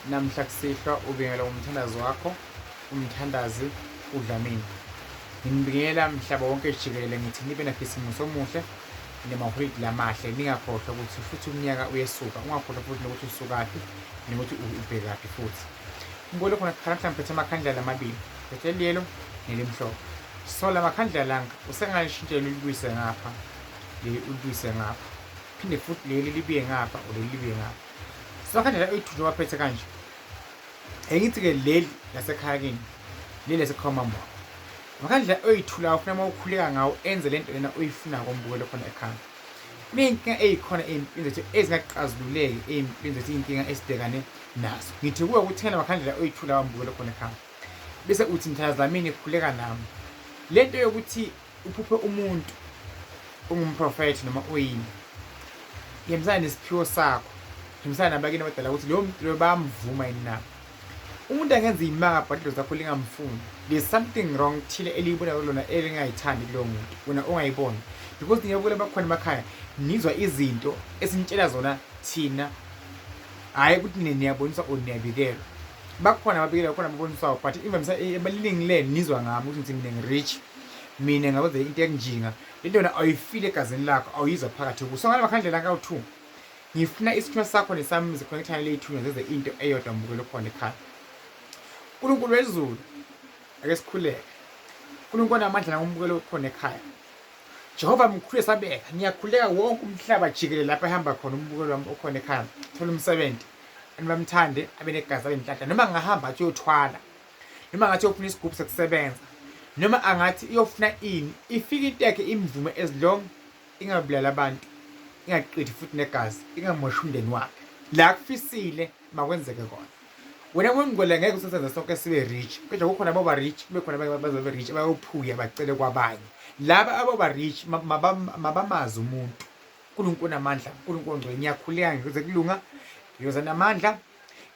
Namhla kusihlwa ubingelela umthandazo wakho, umthandazi uDlamini. Nginibingelela mhlaba wonke jikelele ngithi nibe nakhisimusi omuhle nemaholidi lamahle. Ningakhohlwa ukuthi futhi umnyaka uyesuka, ungakhohlwa futhi nokuthi usukaphi nokuthi ubhekaphi futhi. Ngibone khona kukhala mhlawumbe phethe amakhandlela amabili, phethe eliyelo nelimhlophe. So la makhandlela langa usengalishintshela ulibuyise ngapha, leli ulibuyise ngapha. Phinde futhi leli libuye ngapha or leli libuye ngapha. Simakhandlela oyithunjwa waphethe kanje. Engithi-ke leli lasekhaya kini, leli lasekhaya umama wakho. Makhandlela oyithulayo ufuna uma ukhuleka ngawo enze lento lena oyifunako mbukelo khona ekhaya. Kuney'nkinga ey'khona ey'mpilweni zethu ezingaqazululeki ey'mpilweni zethu iy'nkinga esibhekane nazo. Ngithi kuwe ukuthenga makhandlela oyithulayo mbukelo khona ekhaya. Bese uthi mthandazi Dlamini khuleka nami. Lento yokuthi uphuphe umuntu ungumprofethi noma uyini ihambisana nesiphiwo sakho ihambisana nabakini abadala ukuthi loyo muntu loyo bayamvuma yini na umuntu angenza imanga but idlozi lakho lingamfuni there's something wrong thile eliyibona kulona elingayithandi kulowo muntu wena ongayiboni because niyabukela bakhona emakhaya nizwa izinto esinitshela zona thina hhayi ukuthi nina niyaboniswa or niyabikelwa bakhona ababikelwa khona ababoniswayo but imvamisa ebaningi le nizwa ngami ukuthi ngithi mina ngi-rich mina ngakwenza into ekunjinga lento yona awuyifile egazini lakho awuyizwa phakathi kuso ngale makhandlela kawu-two ngifuna isithunywa sakho nesami zikhonekthane ley'thunywa zenze into eyodwa mbukelo khona ekhaya unkulunkulu wezulu ake sikhuleke unkulunkulu onamandla nangombukelo khona ekhaya Jehova mkhulu esabeka ngiyakhuleka wonke umhlaba jikelele lapho ehamba khona umbukelo wami okhona ekhaya thola umsebenzi abantu bamthande abe negazi abe nenhlanhla noma ngahamba athi uyothwala noma ngathi uyofuna isigubhu sokusebenza noma angathi uyofuna ini ifike into yakhe imvume as long ingabulali abantu ingaqithi futhi negazi ingamoshi umndeni wakhe la kufisile makwenzeke kona wena ngongcwele ngeke usesenze sonke sibe rich kodwa kukhona aboba rich kube khona abanye bazobe rich abayophuya bacele kwabanye laba aboba rich mabamazi umuntu uNkulunkulu namandla uNkulunkulu ongcwele ngiyakhuleka ngize kulunga ngiyoza namandla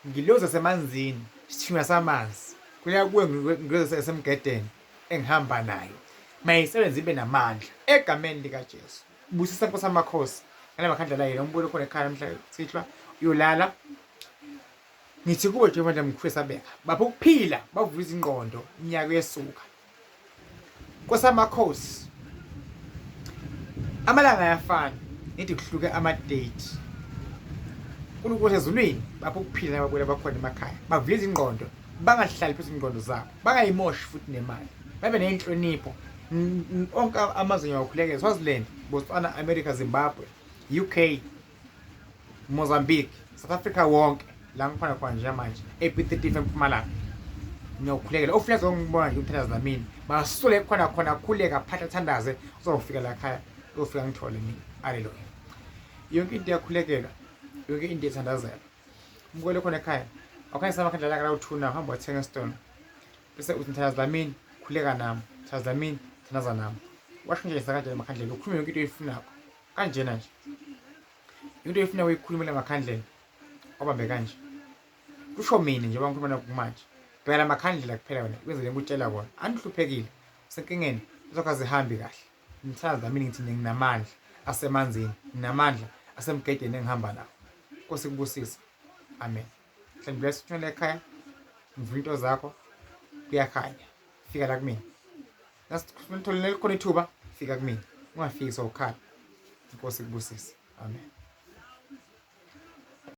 ngiloza semanzini isithunywa samanzi kuya kuwe ngiloza semgedeni engihamba nayo mayisebenze ibe namandla egameni likaJesu busisa nkosi amakhosi ngale makhandlela yena umbulo khona ekhaya namhla sihlwa uyolala ngithi kuwe Jehova ndamkhulu sabeka bapha ukuphila bavula izingqondo iminyaka yesuka Nkosi amakhosi amalanga ayafana ngithi kuhluke ama-date uNkulunkulu wasezulwini bapha ukuphila nababuyela bakhona emakhaya bavule izingqondo bangahlali phezu ingqondo zabo bangayimoshi futhi nemali babe nenhlonipho onke amazwe ngiyawakhulekela Swaziland Botswana America Zimbabwe UK Mozambique South Africa wonke la ngikhona khona njengamanje ep35 eMpumalanga ngiyokhulekela ofuna zongibona nje umthandazo namini masule khona khona khuleka phatha thandaze uzofika la khaya uzofika ngithole mina haleluya yonke into iyakhulekelwa yonke into ethandazelwa umbukele khona ekhaya awukhanyisa amakhandlela akala uthuna uhamba wathenga esitolo bese uthi mthandaza lamini khuleka nami mthandaza lamini thandaza nami washo nje kanjena emakhandleni ukhulume yonke into oyifunako kanjena nje into oyifuna uyikhulumela emakhandleni obambe kanje kusho mina njengoba ngikhuluma nakho manje bheka lamakhandlela kuphela wena kwenzele ngikutshela kona anihluphekile usenkingeni zakho azihambi kahle ngithanda mina ngithi nginamandla asemanzini nginamandla asemgedeni engihamba nawo Nkosi kubusise amen Hlani bless uthumele ekhaya ngivula into zakho kuyakhanya fika la kumina nasitholile khona ithuba fika kumina ungafiki sowukhala inkosi kubusise amen.